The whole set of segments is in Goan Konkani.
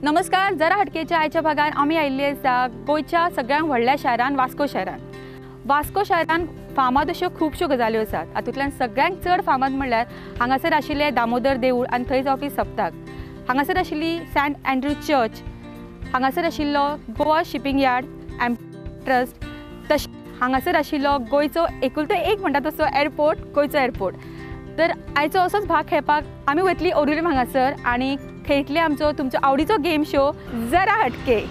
नमस्कार, जरा हटकेच्या आयच्या भागान आमी आयिल्ली आसा गोंयच्या सगळ्यांत व्हडल्या शारान वास्को शारान। वास्को शारान फामाद अश्यो खुबश्यो गजाल्यो आसात। हातूंतल्यान सगळ्यांत चड फामाद म्हणल्यार हांगासर आशिल्लें दामोदर देवूळ आनी थंय जावपी सप्ताक, हांगासर आशिल्ली सेंट एंड्रू चर्च, हांगासर आशिल्लो Goa shipping yard M trust, तशें हांगासर आशिल्लो गोंयचो एकुलतो एक म्हणटा तसो एअरपोर्ट, गोंयचो एअरपोर्ट। तर आयचो असोच भाग खेळपाक आमी वतली ओरुलीम हांगासर आनी खेळटले आमचो तुमचो आवडीचो गेम शो जरा हटके।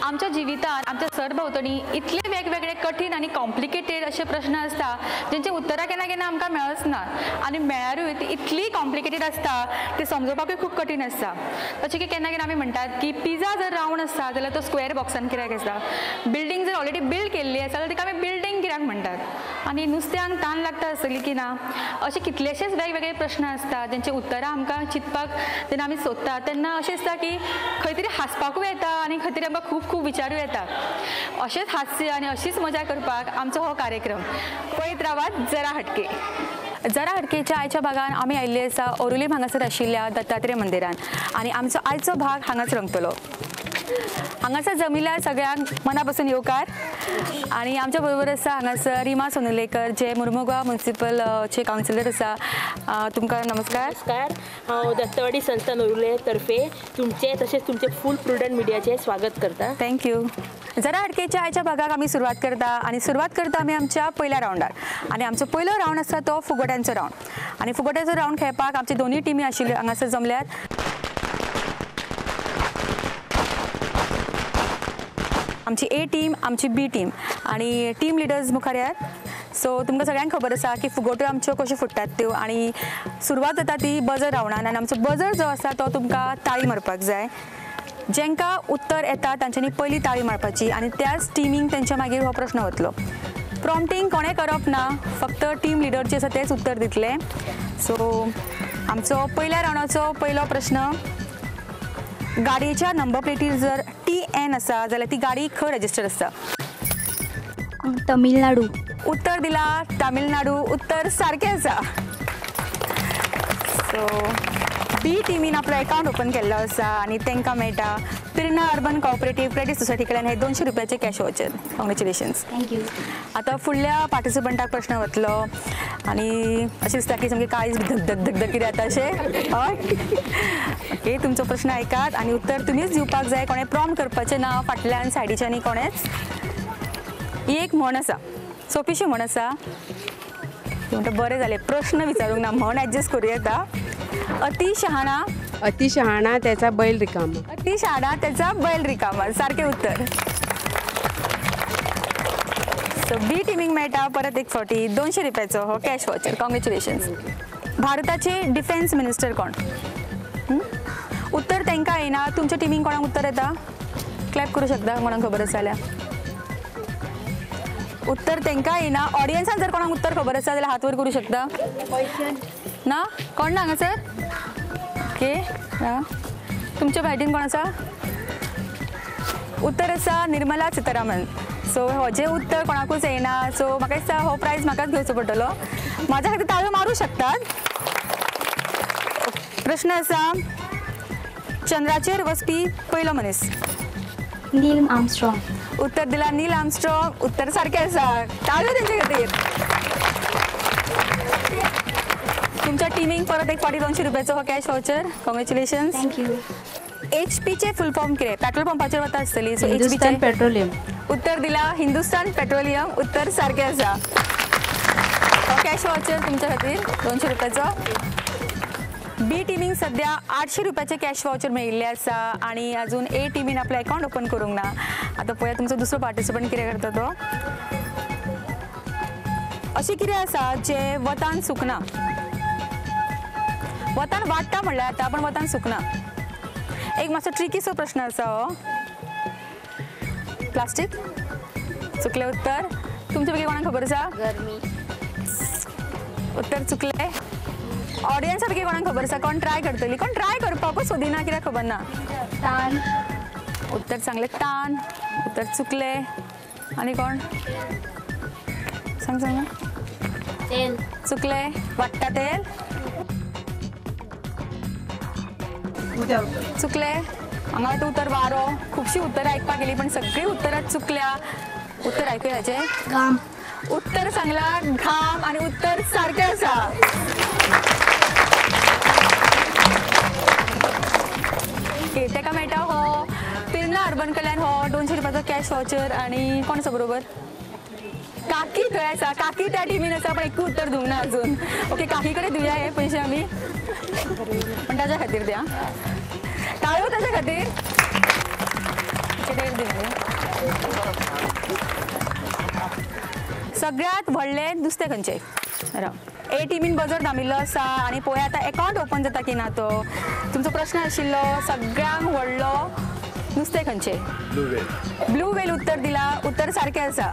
आमच्या जिवितांत आमच्या सरभोंवतणी इतले वेगवेगळे कठीण आनी कॉम्प्लिकेटेड अशे प्रश्न आसता जेंचे उत्तरां केन्ना केन्ना आमकां मेळच ना आनी मेळ्यारूय ती इतली कॉम्प्लिकेटेड आसता ते समजोवपाकूय खूब कठीण आसता। तशें की केन्ना केन्ना आमी म्हणटात की पिझ्झा जर रावंड आसता जाल्यार तो स्क्वेअर बॉक्सान कित्याक आसता, बिल्डींग जर ऑलरेडी बिल्ड केल्ली आसा जाल्यार तिका आमी बिल्डींग कित्याक म्हणटात, आनी नुस्त्यांक तान लागता आसतली की ना, अशे कितलेशेच वेगवेगळे प्रश्न आसता जेंचे उत्तरां आमकां चिंतपाक जेन्ना आमी सोदता तेन्ना अशें दिसता की खंय तरी हांसपाकूय येता आनी खंय तरी आमकां खूब खूब विचारूय येता। अशेंच हास्य आनी अशीच मजा करपाक आमचो हो कार्यक्रम पळयत रावात जरा हटके। जरा हटकेच्या आयच्या भागान आमी आयिल्ले आसा ओरुलीम हांगासर आशिल्ल्या दत्तात्रेय मंदिरान आनी आमचो आयचो भाग हांगाच रंगतलो। हांगासर जमिल्ल्या सगळ्यांक मना पासून येवकार आनी आमच्या बरोबर आसा हांगासर रिमा सोनुलेकर जे मुर्मुगांव म्युनिसिपलचे कावन्सिलर आसा। तुमकां नमस्कार। नमस्कार, हांव दत्तवाडी संस्थान ओरुले तर्फे तुमचे तशेंच तुमचे फूल प्रुडंट मिडियाचे स्वागत करता। Thank you. जरा हटकेच्या आयच्या भागाक आमी सुरवात करता आनी सुरवात करता आमी आमच्या पयल्या रावंडार आनी आमचो पयलो रावंड आसा तो फुगोट्यांचो रावंड आनी फुगोट्यांचो रावंड खेळपाक आमची दोनूय टिमी आशिल्ल्यो हांगासर जमल्यात। आमची ए टीम, आमची बी टीम आनी टीम लिडर्स मुखार येयात। सो तुमकां सगळ्यांक खबर आसा की फुगोट्यो आमच्यो कश्यो फुट्टात त्यो आनी सुरवात जाता ती बजर रावंडान आनी आमचो बजर जो आसा तो तुमकां ताळी मारपाक जाय। जेंका उत्तर येता तांच्यांनी पयली ताळी मारपाची आनी त्याच टिमींक तेंच्या मागीर हो प्रश्न वतलो। प्रॉम्प्टींग कोणें करप ना, फक्त टीम लिडर जे आसा तेच उत्तर दितले। सो आमचो पयल्या रावंडाचो पयलो प्रश्न, गाडयेच्या नंबर प्लेटीर जर टी एन आसा जाल्यार ती गाडी खंय रजिस्टर आसता? तमिळनाडू। उत्तर दिला तामिळनाडू, उत्तर सारकें आसा। सो बी टिमीन आपलो अकाउंट ओपन केल्लो आसा आनी तांकां मेळटा Pirna urban cooperative credit society कडल्यान हे 200 रुपयाचे cash voucher. Congratulations. Thank you. आतां फुडल्या पार्टिसिपंटाक प्रश्न वतलो आनी अशें दिसता की सामकें काळीज धक धक धक धक कितें जाता अशें। हय, ओके, तुमचो प्रश्न आयकात आनी उत्तर तुमीच दिवपाक जाय, कोणें प्रॉम्प्ट करपाचें ना फाटल्यान सायडीच्यानी कोणेंच। ही एक म्हण आसा, सोंपीशी म्हण आसा, म्हणटा बरें जालें प्रश्न विचारूंक ना, म्हण एडजस्ट करूं येता। अति शहाणा, अति शहाणा त्याचा बैल रिकामा। अति शहाणा त्याचा बैल रिकामा, सारकें उत्तर। सो बी टिमीक मेळटा परत एक फावटी 200 रुपयाचो हो कॅश वाउचर। कॉंग्रेच्युलेशन्स। भारताचे डिफेन्स मिनिस्टर कोण? उत्तर तांकां येना, तुमच्या टिमीक कोणाक उत्तर येता? क्लॅप करूं शकता कोणाक खबर आसा जाल्यार। उत्तर तांकां येना, ऑडियन्सान जर कोणाक उत्तर खबर आसा जाल्यार हात वयर करूं शकता। ना, कोण ना हांगासर? ओके, ना, तुमच्या भायटीन कोण आसा? उत्तर आसा निर्मला सीतारामन। सो हेजें उत्तर कोणाकूच येना, सो म्हाका दिसता हो प्रायज म्हाकाच घेवचो पडटलो। म्हाज्या खातीर ताळयो मारूं शकतात। प्रश्न आसा, चंद्राचेर वचपी पयलो मनीस? Neil Armstrong. उत्तर दिला नील आर्मस्ट्रॉंग, उत्तर सारकें आसा, ताळयो तेंचे खातीर। तुमच्या टिमीक परत एक फावटी 200 रुपयाचो हो cash voucher. Congratulations. Thank you. H पीचे फुल फॉर्म कितें? पेट्रोल पंपाचेर वता आसतली। So Hindustan petroleum. उत्तर दिला हिंदुस्तान पेट्रोलियम, उत्तर सारकें आसा। हो कॅश वाउचर तुमच्या खातीर 200 रुपयाचो। बी टिमीक सद्या 800 रुपयाचे कॅश वाउचर मेळिल्ले आसा आनी अजून ए टिमीन आपलो अकाउंट ओपन करूंक ना। आतां पळया तुमचो दुसरो पार्टिसिपंट कितें करता तो। अशें कितें आसा जें वतान सुकना? वतान वाडटा म्हणल्यार जाता पूण वतान सुकना। एक मातसो ट्रिकीसो प्रश्न आसा हो। प्लास्टीक? चुकलें उत्तर। तुमचे पैकी कोणाक खबर आसा? गरमी। उत्तर चुकलें. ऑडियन्सा पैकी कोणाक खबर आसा? कोण ट्राय करतली? कोण ट्राय करपाकूच सोदिना कित्याक खबर ना. तान. उत्तर सांगलें तान. उत्तर चुकलें. आनी कोण सांग सांग. तेल. चुकलें. वाडटा तेल. चुकलें. हांगा आतां उतर वारो. खुबशीं उत्तरां आयकपाक गेली पण सगळीं उत्तरां चुकल्या. उत्तर आयकुया हाचें. घाम. उत्तर सांगला घाम आनी उत्तर सारकें आसा. ओके, ताका मेळटा हो पिर्ना अर्बन कडल्यान हो 200 रुपयाचो कॅश वाउचर. आनी कोण आसा बरोबर? काकी थंय आसा. काकी त्या टिमीन आसा पण एकूय उत्तर दिवंक ना अजून. ओके, काकी कडेन दिवया हे पयशे आमी, पण ताज्या खातीर द्या. टाळयो ताज्या खातीर. दिवया. सगळ्यात व्हडलें नुस्तें खंयचें? राव, ए टिमीन बजर दामिल्लो आसा आनी पळोवया आतां एकावंट ओपन जाता की ना तो. तुमचो प्रश्न आशिल्लो सगळ्यांक व्हडलो नुस्तें खंयचें? ब्लू वेल उत्तर दिला. उत्तर सारकें आसा.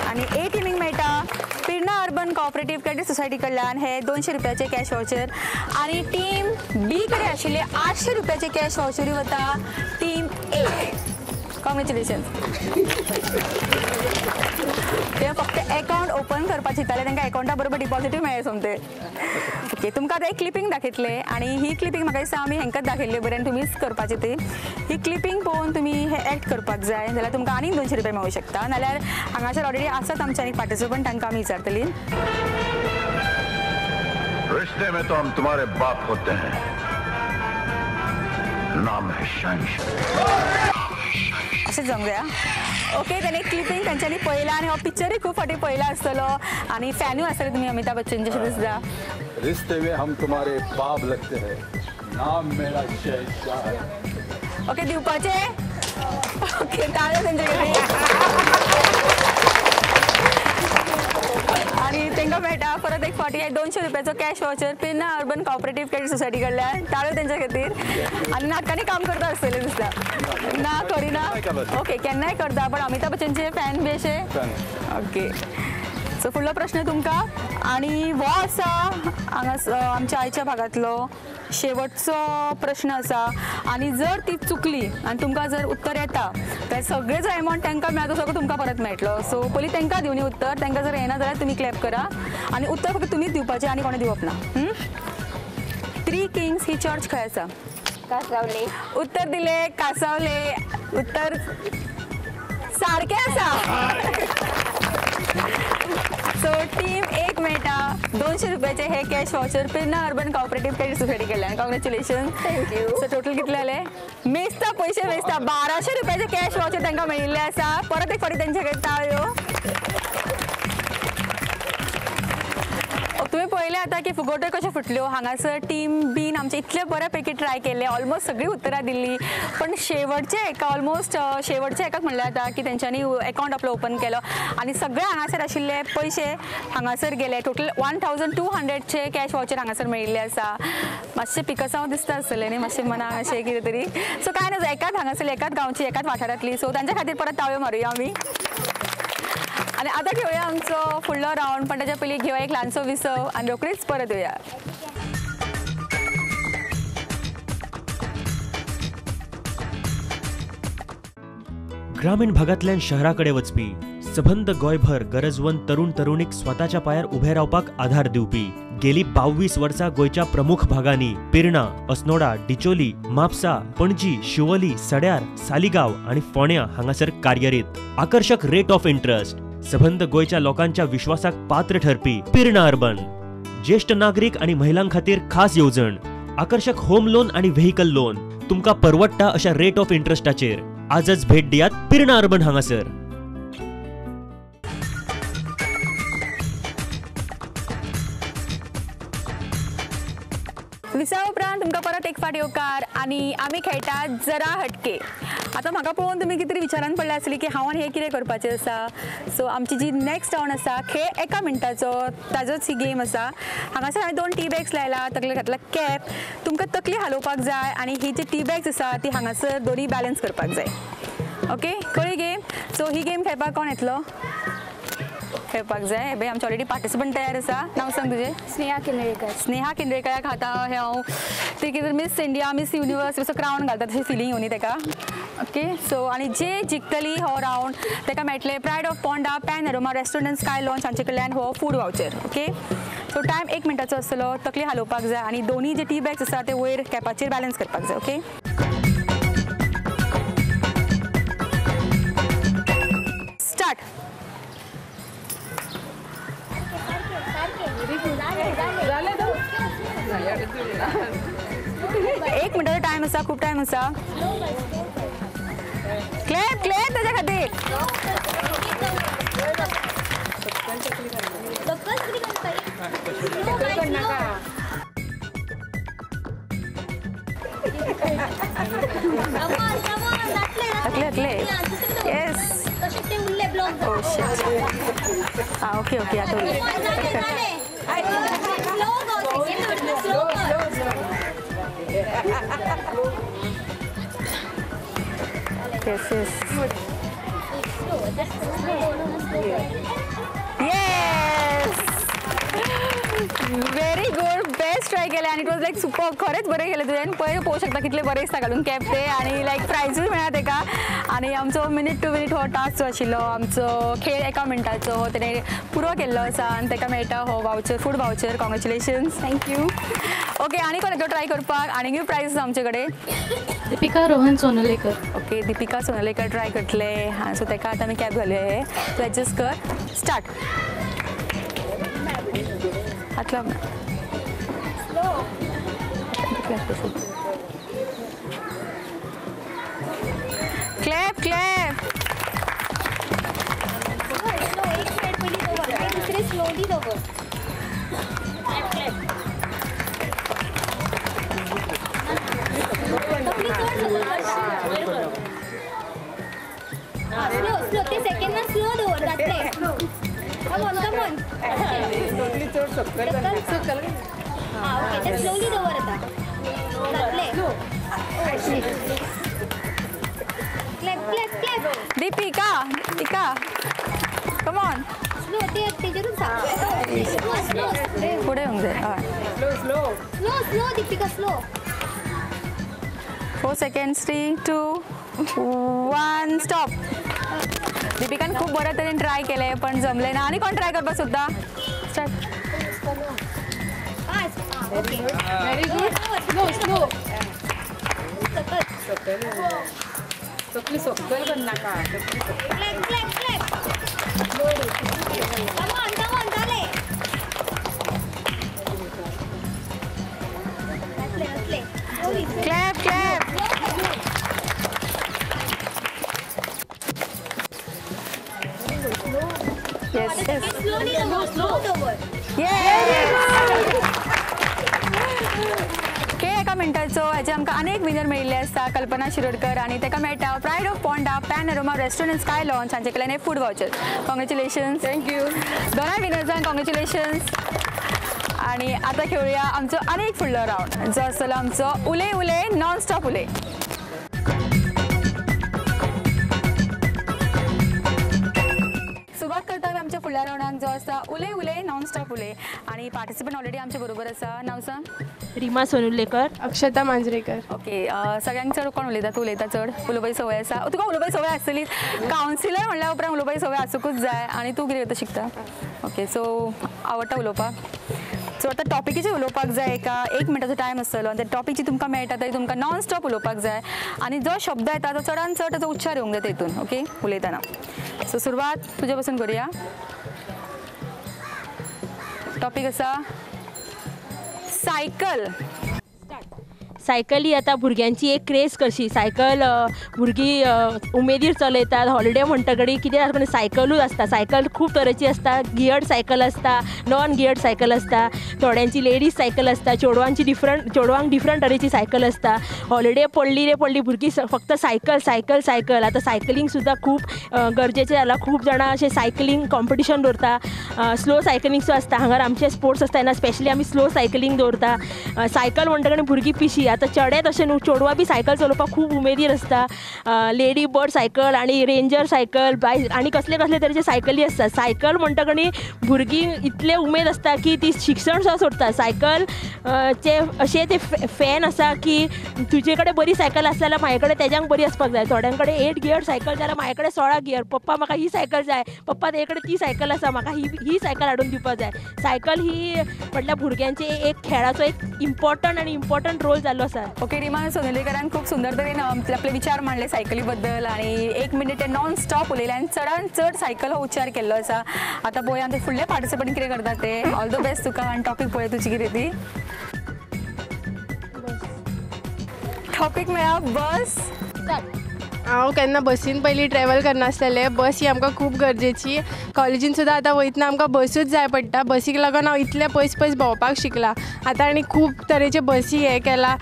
आनी ए टिमीक मेळटा Pirna urban cooperative credit society कडल्यान हे 200 रुपयाचे कॅश वाउचर. आनी टीम बी कडेन आशिल्ले 800 रुपयाचे कॅश वाउचरूय वता टीम ए. कॉंग्रेच्युलेशन. ते फक्त अकाउंट ओपन करपाक चिंतताले, तांकां अकाउंटा बरोबर डिपॉझिटूय मेळ्ळें सोमतें. ओके, तुमकां आतां एक क्लिपींग दाखयतले आनी ही क्लिपींग म्हाका दिसता आमी हेंकाच दाखयल्ली बरें आनी तुमीच करपाची ती. ही क्लिपींग पळोवन तुमी हे एक्ट करपाक जाय जाल्यार तुमकां आनीक 200 रुपया मेळूंक शकता. नाल्यार हांगासर ऑलरेडी आसात आमचे आनीक पार्टिसिपंट, तांकां आमी विचारतली. रिश्ते में तो हम तुम्हारे बाप होते हैं, नाम है शहंशाह. अशें जावंक जाय. ओके, ताणें क्लिपींग तांच्यांनी पळयला आनी हो पिक्चरूय खूब फावटी पळयला आसतलो आनी फॅनूय आसतले तुमी अमिताभ बच्चनचे अशें दिसता. रिश्ते में हम तुम्हारे बाप लगते हैं, नाम मेरा शहंशाह. ओके, दिवपाचे. ओके, टाळयो तेंचे खातीर. आनी तांकां मेळटा परत एक फावटी 200 रुपयाचो cash voucher Pirna urban cooperative credit society कडल्यान. टाळयो तेंच्या खातीर. आनी नाटकांनी काम करता आसतलें दिसता ना? करिना. ओके, केन्नाय करता पण अमिताभ बच्चनचे फॅन बी अशे. ओके, सो फुडलो प्रश्न तुमकां आनी हो आसा हांगा आमच्या आयच्या भागांतलो शेवटचो प्रश्न आसा. आनी जर ती चुकली आनी तुमकां जर उत्तर येता जाल्यार सगळें जो एमावंट तांकां मेळटा तो सगळो तुमकां परत मेळटलो. सो पयलीं तांकां दिवनी उत्तर. तांकां जर येना जाल्यार तुमी क्लॅप करा आनी उत्तर फक्त तुमीच दिवपाचें आनी कोणें दिवप ना. थ्री किंग्स ही चर्च खंय आसा? कासावले. उत्तर दिलें कासावले. उत्तर सारकें आसा. सो टीम एक मेळटा 200 रुपयाचे हे cash voucher Pirna urban cooperative credit society कडल्यान. Congratulation. Thank you. So total कितले जाले? मेजता पयशे मेजता 1200 रुपयाचे कॅश वाउचर तांकां मेळिल्ले आसा. परत एक फावटी तेंचे कडेन टाळयो. तुमी पळयलें आतां की फुगोट्यो कश्यो फुटल्यो. हांगासर टीम बीन आमचे इतले बऱ्या पैकी ट्राय केल्ले, ऑलमोस्ट सगळीं उत्तरां दिल्ली, पण शेवटचे एका ऑलमोस्ट शेवटचे एकाक म्हणल्यार जाता की तेंच्यांनी अकाउंट आपलो ओपन केलो आनी सगळे हांगासर आशिल्ले पयशे हांगासर गेले. टोटल 1200चे कॅश वाउचर हांगासर मेळिल्ले आसा. मातशें पिकसांव दिसता आसतलें न्ही, मातशें मनाक अशें कितें तरी. सो कांय ना, एकाच हांगासर एकाच गांवची एकाच वाठारांतली, सो तांच्या खातीर परत ताळयो मारुया आमी. आनी आतां घेवया आमचो फुडलो रावंड, पण ताच्या पयलीं घेवया एक ल्हानसो विसव आनी रोखडीच परत येवया. ग्रामीण भागांतल्यान शहराकडे वचपी सबंद गोंयभर गरजवंत तरुण तरुणीक स्वताच्या पायार उभे रावपाक आधार दिवपी गेली 22 वर्सां गोंयच्या प्रमुख भागांनी पिर्णा, अस्नोडा, डिचोली, म्हापसा, पणजी, शिवोली, सड्यार, सालिगांव आनी फोंड्या हांगासर कार्यरत. आकर्शक रेट ऑफ इंटरेस्ट, सबंद गोंयच्या लोकांच्या विश्वासाक पात्र ठरपी पिर्णा अर्बन. ज्येष्ठ नागरीक आनी महिलां खातीर खास येवजण, आकर्शक होम लोन आनी व्हेकल लोन तुमकां परवडटा अशा रेट ऑफ इंटरेस्टाचेर. आजच भेट दियात पिर्णा अर्बन हांगासर. विसा उपरांत तुमकां परत एक फावट येवकार आनी आमी खेळटात जरा हटके. आतां म्हाका पळोवन तुमी कितें तरी विचारान पडल्या आसली की हांव आनी हें कितें करपाचें आसा. सो आमची जी नेक्स्ट रावंड आसा खेळ एका मिनटाचो, ताजोच ही गेम आसा. हांगासर हांवें 2 टी बॅग्स लायला, तकलेर घातला कॅप. तुमकां तकली हालोवपाक जाय आनी ही जी टी बॅग्स आसा ती हांगासर दोनी बॅलन्स करपाक जाय. ओके, कळ्ळी गेम? सो ही गेम खेळपाक कोण येतलो? खेळपाक जाय. हे आमचे ऑलरेडी पार्टिसिपंट तयार आसा. नांव सांग तुजें. स्नेहा किंद्रेकर. स्नेहा किंद्रेकराक आतां हें हांव ती कितें मिस इंडिया मिस युनिवर्स असो क्रावन घालता तशी फिलींग येवनी तेका. ओके सो आनी जे जिखतली हो रावंड तेका मेळटलें pride of Ponda Panorama restaurant and sky lounge हांचे कडल्यान हो food voucher. Okay so time 1 मिनटाचो आसतलो. तकली हालोवपाक जाय आनी दोनी जे टी बॅग्स आसा ते वयर कॅपाचेर बॅलन्स करपाक जाय. Okay start. एक मिनटाचो टायम आसा, खूब टायम आसा. क्लॅप क्लॅप ताच्या खातीर. येस. हां ओके ओके आतां उरले. Yes, yes. Yes. Very good. Best try केलें आनी it was like super. खरेंच बरें केलें तुवें. पळय पळोवंक शकता कितले बरें दिसता घालून कॅप ते आनी लायक प्रायजूय मेळ्ळा तेका. आनी आमचो मिनीट टू मिनीट हो टास्क जो आशिल्लो आमचो खेळ 1 मिनटाचो हो तेणें पुरो केल्लो आसा आनी तेका मेळटा हो voucher, food voucher. Congratulations. Thank you. Okay आनी कोण येतलो ट्राय करपाक? आनीकूय प्रायज आसा आमचे कडेन. दीपिका रोहन सोनलेकर. ओके दीपिका सोनलेकर ट्राय करतले. हां सो तेका आतां आमी कॅप घालुया. हे तूं एडजस्ट कर. स्टार्ट. हात लाव. Clap clap. एक साइड पयलीं दवर, दुसरे स्लोली दवर. स्लो स्लो ते सेकंड स्लो दवर जातले. Come on come on. हां ओके ते स्लोली दवर आतां जातले. Clap clap clap. Deepika Deepika come on. Slow ते तेजेरूच स्लो स्लो फुडें येवंक जाय. हय slow slow slow slow Deepika slow. 4 seconds, 3, 2, 1, stop. दीपिकान खूब बऱ्या तरेन ट्राय केलें पण जमलें ना. आनी कोण ट्राय करपाक सोदता? Start. Very good. Slow slow. तकली सकयल करनाका. Clap clap clap. Come on come on जालें. जातलें जातलें. Clap clap. Yes yes. Slowly दवर स्लो दवर. येस. खेळ 1 मिनटाचो हाचे आमकां अनेक विनर मेळिल्ले आसा. कल्पना शिरोडकर आनी तेका मेळटा pride of Ponda Panorama restaurant sky lounge हांचे कडल्यान food voucher. Congratulations. Thank you. दोनाय विनर्सांक कॉंग्रेच्युलेशन्स. आनी आतां खेळुया आमचो आनीक फुडलो रावंड जो आसतलो आमचो उलय उलय नॉन स्टॉप उलय. सुरवात करता आमच्या फुडल्या रावंडाक जो आसा उलय उलय नॉन स्टॉप उलय. आनी पार्टिसिपंट ऑलरेडी आमचे बरोबर आसा. नांव सांग. रिमा सोनुलेकर. अक्षता मांजरेकर. ओके सगळ्यांक चड कोण उलयता? तूं उलयता चड? उलोवपाची संवय आसा तुका? उलोवपाची संवय आसतली. कावन्सिलर म्हणल्या उपरांत उलोवपाची संवय आसुंकूच जाय. आनी तूं कितें करता? शिकता. ओके सो आवडटा उलोवपाक. सो आतां टॉपिकेचेर उलोवपाक जाय. एका 1 मिनटाचो टायम आसतलो आनी त्या टॉपिकची तुमकां मेळटा तरी तुमकां नॉन स्टॉप उलोवपाक जाय आनी जो शब्द येता तो चडान चड ताचो उच्चार येवंक जाय तेतून. ओके उलयतना. सो सुरवात तुजे पासून करुया. टॉपीक आसा सायकल. सायकल ही आतां भुरग्यांची एक क्रेज कशी. सायकल भुरगीं उमेदीर चलयतात. हॉलिडे म्हणटकच कितें आसता सायकलूच आसता. सायकल खूब तरेची आसता. गियर्ड सायकल आसता, नॉन गियर्ड सायकल आसता, थोड्यांची लेडीज सायकल आसता, चेडवांची डिफरंट, चेडवांक डिफरंट तरेची सायकल आसता. हॉलिडे पडली रे पडली भुरगीं फक्त सायकल सायकल सायकल. आतां सायकलींग सुद्दां खूब गरजेचें जालां. खूब जाणां अशें सायकलींग कॉम्पिटिशन दवरता. स्लो सायकलींग सुद्दां आसता. हांगार आमचे स्पोर्ट्स आसता तेन्ना स्पेशली आमी स्लो सायकलींग दवरता. सायकल म्हणटकच भुरगीं पिशी. आतां चेडे तशें न्हू, चेडवां बी सायकल चलोवपाक खूब उमेदीर आसता. लेडी बर्ड सायकल आनी रेंजर सायकल बाय आनी कसले कसले तरेचे सायकली आसता. सायकल म्हणटकणी भुरगीं इतले उमेद आसता की ती शिक्षण सुद्दां सोडटा. सायकल चे अशें ते फॅन आसा की तुजे कडेन बरी सायकल आसा जाल्यार म्हाजे कडेन तेज्यांक बरी आसपाक जाय. थोड्यां कडेन 8 गियर सायकल जाल्यार म्हाजे कडेन 16 गियर, पप्पा म्हाका ही सायकल जाय, पप्पा तेजे कडेन ती सायकल आसा म्हाका ही सायकल हाडून दिवपाक जाय. सायकल ही म्हटल्यार भुरग्यांचे एक खेळाचो एक इम्पॉर्टंट आनी इम्पॉर्टंट रोल जाल्लो आसा. ओके, रिमा सोनलेकरान खूब सुंदर तरेन आपले विचार मांडले सायकली बद्दल आनी 1 मिनीट ते नॉन स्टॉप उलयले आनी चडान चड सायकल हो उच्चार केल्लो आसा. आतां पळोवया आमचे फुडले पार्टिसिपंट कितें करता ते. ऑल the best तुका आनी टॉपीक पळय तुजी कितें ती. टॉपीक मेळ्ळा बस. हांव केन्ना बसीन पयलीं ट्रॅवल करनासलेलें. बस ही आमकां खूब गरजेची. कॉलेजीन सुद्दां आतां वयतना आमकां बसूच जाय पडटा. बसीक लागून हांव इतलें पयस पयस भोंवपाक शिकलां. आतां आनी खूब तरेचे बसी हें केला,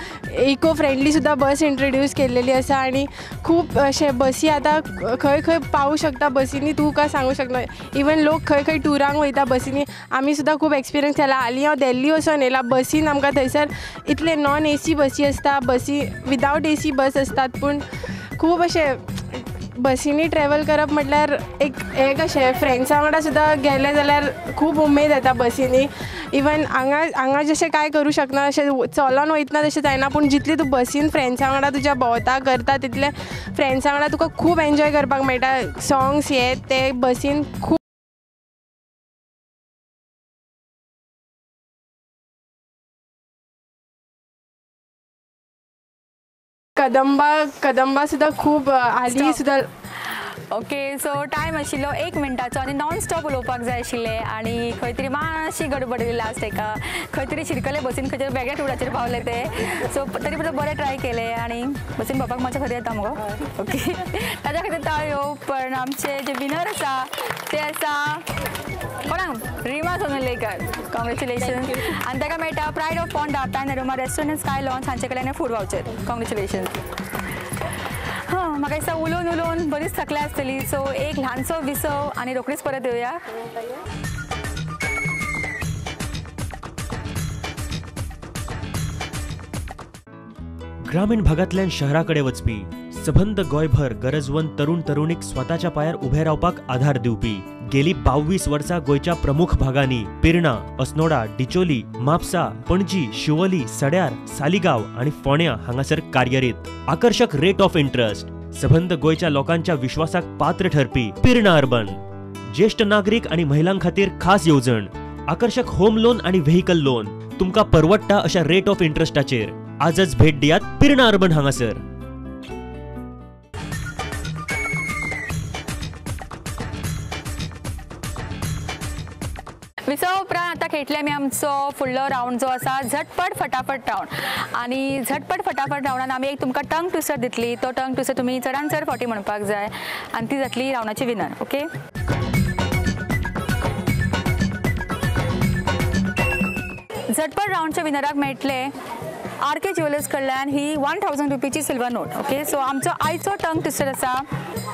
इको फ्रेंडली सुद्दां बस इंट्रोड्यूस केल्लेली आसा आनी खूब अशे बसी आतां खंय खंय पावूं शकता बसींनी तुका सांगूं शकना. इवन लोक खंय खंय टुरांक वयता बसींनी, आमी सुद्दां खूब एक्सपिरियन्स केला. हालीं हांव दिल्ली वचोन येयलां बसीन. आमकां थंयसर इतले नॉन एसी बसी आसता, बसी विदावट एसी बस आसतात, पूण खूब अशें बसींनी ट्रॅवल करप म्हटल्यार एक हें कशें फ्रेंड्सां वांगडा सुद्दां गेलें जाल्यार खूब उमेद येता बसींनी. इवन हांगा हांगा जशें कांय करूं शकना अशें चलोन वयतना तशें जायना, पूण जितली तूं बसीन फ्रेंड्सां वांगडा तुज्या भोंवता करता तितलें फ्रेंड्सां वांगडा तुका खूब एन्जॉय करपाक मेळटा. सॉंग्स हे ते बसीन खूब. कदंबा कदंबा सुद्दां खूब हालीं सुद्दां. ओके, सो टायम आशिल्लो 1 मिनटाचो आनी नॉन स्टॉप उलोवपाक जाय आशिल्लें आनी खंय तरी मातशी गडबड लास्ट एका खंय तरी शिरकले बसीन, खंय तरी वेगळ्या टुराचेर पावले ते. सो तरी पण बरें ट्राय केलें आनी बसीन भोंवपाक मातशें खरें येता मुगो. ओके, ताच्या खातीर ताळयो. पण आमचे जे विनर आसा ते आसा कोणाक, रिमा सोनलेकर. कॉंग्रेच्युलेशन. आनी ताका मेळटा pride of Ponda panorama restaurant sky lounge हांचे कडल्यान फूड वावचर. कॉंग्रेच्युलेशन. हां, म्हाका दिसता उलोवन उलोवन बरीच थकल्या आसतली. सो एक ल्हानसो विसव आनी रोखडीच परत येवया. ग्रामीण भागांतल्यान शहराकडे वचपी सबंद गोंयभर गरजवंत तरुण तरुणीक स्वताच्या पायार उभे रावपाक आधार दिवपी गेली 22 वर्सां गोंयच्या प्रमुख भागांनी पिर्णा, अस्नोडा, डिचोली, म्हापसा, पणजी, शिवोली, सड्यार, सालिगांव आनी फोंड्या हांगासर कार्यरत. आकर्शक रेट ऑफ इंट्रस्ट, सबंद गोंयच्या लोकांच्या विश्वासाक पात्र ठरपी पिर्णा अर्बन. ज्येष्ठ नागरीक आनी महिलां खातीर खास येवजण, आकर्शक होम लोन आनी व्हेकल लोन तुमकां परवडटा अशा रेट ऑफ इंट्रस्टाचेर. आजच भेट दियात पिर्णा अर्बन हांगासर. विसव उपरांत आतां खेळटले आमी आमचो फुडलो रावंड जो आसा झटपट फटाफट रावंड. आनी झटपट फटाफट रावंडान आमी एक तुमकां टंग ट्विस्टर दितली. तो टंग ट्विस्टर तुमी चडान चड फावटी म्हणपाक जाय आनी ती जातली रावंडाची विनर. ओके, झटपट रावंडच्या विनराक मेळटले आर के ज्वेलर्स कडल्यान ही 1000 रुपीची सिल्वर नोट. ओके, सो आमचो आयचो टंग ट्विस्टर आसा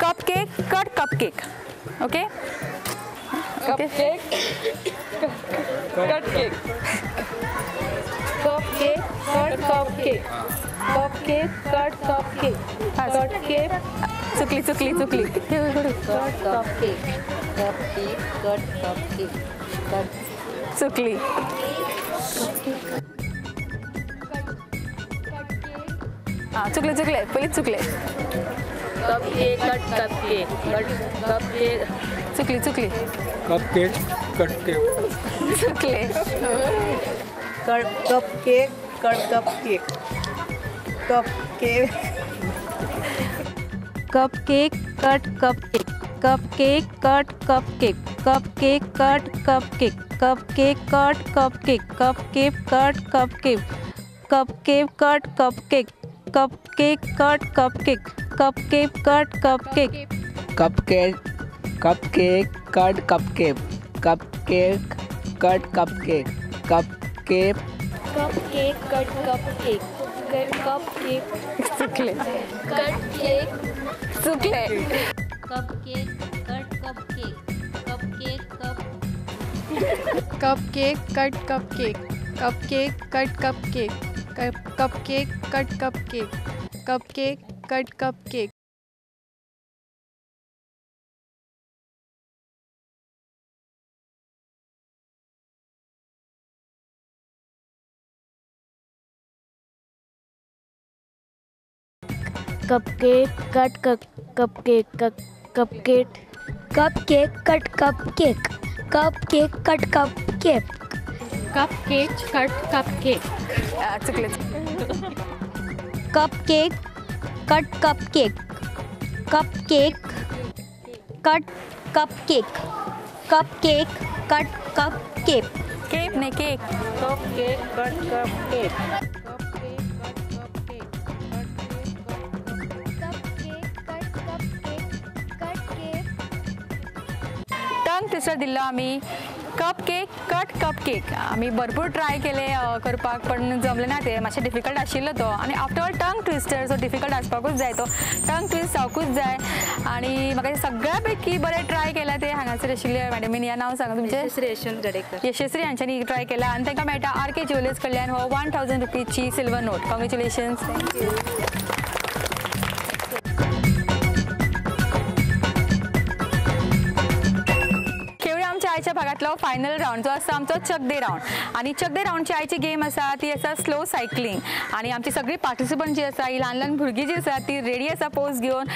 cup cake cut cup cake. Okay, cup cake cut cake, cup cake cut cup cake, cup cake cut cup cake, cut cake. चुकली चुकली चुकली. Cut cup cake, cup cake cut cup cake, cut चुकली. हां, चुकले चुकले, पयलींच चुकले. Cup cake cut cup cake, cut cup cake. चुकली चुकली. Cup cake cut cake. चुकले. Cut cup cake cut cup cake, cup cake cup cake cut cup cake, cup cake cut cup cake, cup cake cut cup cake, cup cake cut cup cake, cup cake cut cup cake, cup cake cut cup cake, cup cake cut cup cake, cup cake cut cup cake, cup cake cup cake cut cup cake, cup cake cut cup cake, cup cake cup cake cut cup cake, cup cake. चुकले. Cut cake. चुकले. Cup cake cut cup cake, cup cake cup cup cake cut cup cake, cup cake cut cup cake, Cup cake cut cup cake. Cup cake cut cup cake. Cupcake cut cupcake cupcake. Cupcake cut cupcake. Cupcake cut cupcake. Cupcake cut cupcake. चुकलेच. Cupcake cut cupcake. Cupcake cut cupcake. Cupcake cut cupcake. Cape नाही cake. Cupcake cut cupcake. Tongue twister दिल्लो आमी cup cake cut cup cake. आमी भरपूर ट्राय केले करपाक पण जमलें ना ते, मातशें डिफिकल्ट आशिल्लो तो. आनी after all tongue twister so difficult आसपाकूच जाय, तो टंग ट्विस्ट जावकूच जाय. आनी म्हाका सगळ्या पैकी बरें ट्राय केलां ते हांगासर आशिल्ले मॅडमीन. ह्या नांव सांगा तुमचें? यशस्वी यशवंत गडेकर. यशस्वी हांच्यांनी ट्राय केला आनी तांकां मेळटा आर के ज्वेलर्स कडल्यान हो 1000 रुपीजची सिल्वर नोट. कॉंग्रेच्युलेशन्स. आयच्या भागांतलो फायनल रावंड जो आसा आमचो चकदे रावंड. आनी चकदे रावंडची आयची गेम आसा ती आसा स्लो सायकलिंग. आनी आमची सगळी पार्टिसिपंट जी आसा, ही ल्हान ल्हान भुरगीं जी आसा ती रेडी आसा पोज घेवन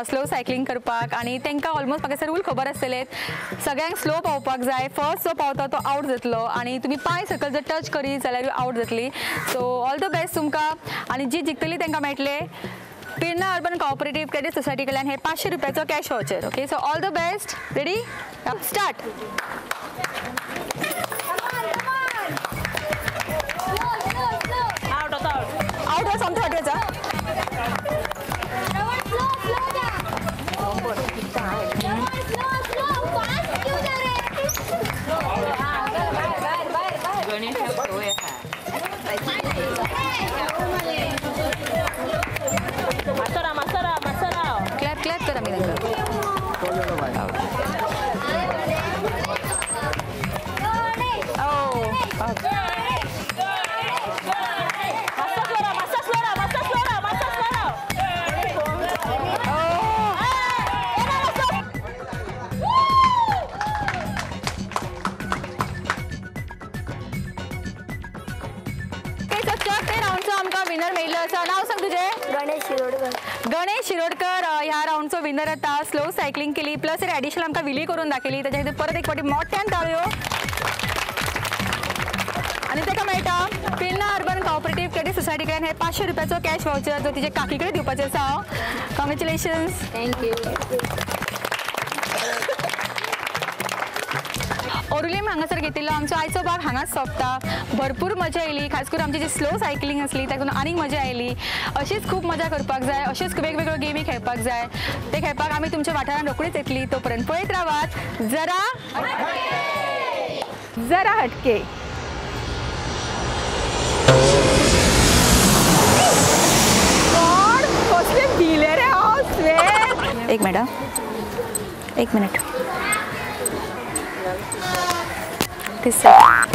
स्लो सायकलिंग करपाक. आनी तांकां ऑलमोस्ट म्हाका रूल खबर आसतले, सगळ्यांक स्लो पावपाक जाय. फर्स्ट जो पावता तो आवट जातलो आनी तुमी पांय सकयल जर टच करीत जाल्यार आवट जातली. सो ऑल the best तुमकां. आनी जी जिखतली तांकां मेळटले Pirna urban cooperative credit society कडल्यान हे 500 रुपयाचो cash voucher. Okay, so all the best. Ready, start. Out out out सोमतो फाटल्याचा. क्लॅप क्लॅप करा मी तांकां. विनर मेळिल्लो आसा. नांव सांग तुजें? गणेश शिरोडकर. गणेश शिरोडकर ह्या रावंडचो विनर आतां. स्लो सायकलिंग केली प्लस एडिशनल आमकां विली करून दाखयली, ताच्या खातीर परत एक फावटी मोठ्यान ताळयो. आनी ताका मेळटा Pirna urban cooperative credit society कडल्यान हे 500 रुपयाचो कॅश वावचर जो तिचे काकी कडेन दिवपाचें आसा. हांव कॉंग्रेच्युलेशन्स. Thank you. ओरुलीम हांगासर घेतिल्लो आमचो आयचो भाग हांगाच सोंपता. भरपूर मजा आयली, खास करून आमची जी स्लो सायकलिंग आसली तातूंत आनीक मजा आयली. अशीच खूब मजा करपाक जाय, अशीच वेगवेगळ्यो गेमी खेळपाक जाय. ते खेळपाक आमी तुमच्या वाठारांत रोखडीच येतली. तोपर्यंत पळयत रावात जरा जरा हटके. कोण कसले भिले रे हांव. एक मिनट, एक मिनट. This side.